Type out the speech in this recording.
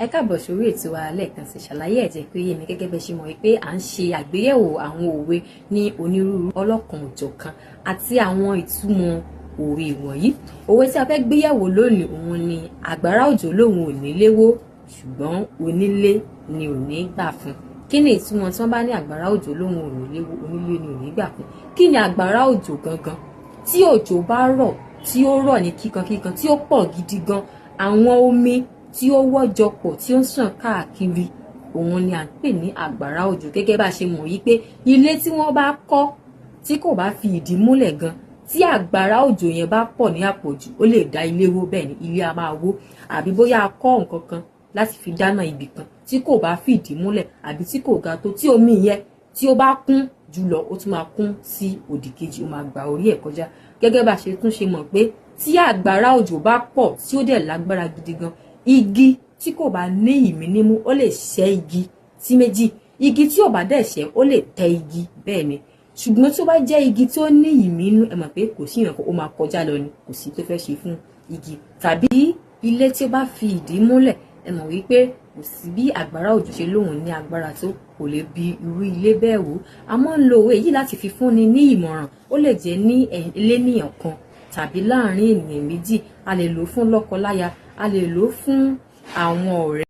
Ẹ káàbọ̀ sórí ètò wa lẹ́ẹ̀kan sí. Ṣàlàyé ẹ̀ jẹ́ pé yé mi. Gẹ́gẹ́ bẹ́ ṣe mọ̀ wípé à ń ṣe àgbéyẹ̀wò àwọn òwe ní onírúurú ọlọ́kan òjọ̀kan àti àwọn ìtumọ̀ òwe wọ̀nyí. Òwe tí a fẹ́ gbéyẹ̀wò lónìí, òun ni "Àgbàrá òjò lòun ò nílé wó, ṣùgbọ́n onílé ni ò ní gbà fún." Kí ni ìtumọ̀ tí wọ́n bá ní àgbàrá òjò lòun ò nílé wó, onílé ni ò ní gbà fún? Kí ni àgbàrá òjò gangan? Tí òjò bá rọ̀, tí ó rọ̀ ní kíkankíkan, tí ó pọ̀ gidi gan, àwọn omi tí ó wọ́jọ pọ̀, tí ó ń sàn káàkiri, òun ni à ń pè ní àgbàrá òjò. Gẹ́gẹ́ bá a ṣe mọ̀ yí pé ilé tí wọ́n bá kọ́ tí kò bá fi ìdí múlẹ̀ gan, tí àgbàrá òjò yẹn bá pọ̀ ní àpọ̀jù, ó lè dá ilé wó. Bẹ́ẹ̀ ni, ilé a máa wó. Àbí bóyá a kọ́ nǹkan kan láti fi dáná ibì kan, tí kò bá fìdí múlẹ̀ àbí tí kò ga tó, tí omi yẹn tí ó bá kún jùlọ, ó tún máa kún sí òdì kejì, ó máa gba orí ẹ̀ kọjá. Gẹ́gẹ́ bá a ṣe tún ṣe mọ̀ pé tí àgbàrá òjò bá pọ̀, tí ó dẹ̀ lágbára gidi gan, igi tí kò bá ní ìmí nímú, ó lè ṣẹ́ igi sí méjì. Igi tí ò bá dẹ̀ ṣẹ́, ó lè tẹ igi. Bẹ́ẹ̀ ni. Ṣùgbọ́n tí ó bá jẹ́ igi tí ó ní ìmí inú, ẹ mọ̀ pé kò sí ìrànkọ́, ó máa kọjá lọ ni, kò sí tó fẹ́ ṣe fún igi. Tàbí ilé tí ó bá fi ìdí múlẹ̀, ẹ mọ̀ wípé kò sí bí àgbàrá òjò ṣe lóun ní agbára tó, kò lè bi irú ilé bẹ́ẹ̀ wò. A máa ń lo òwe yìí láti fi fúnni ní ìmọ̀ràn. Ó lè jẹ́ ní elénìyàn kan tàbí láàárín ènìyàn méjì. A lè lò ó fún lọ́kọláya, a lè lò ó fún àwọn ọ̀rẹ́.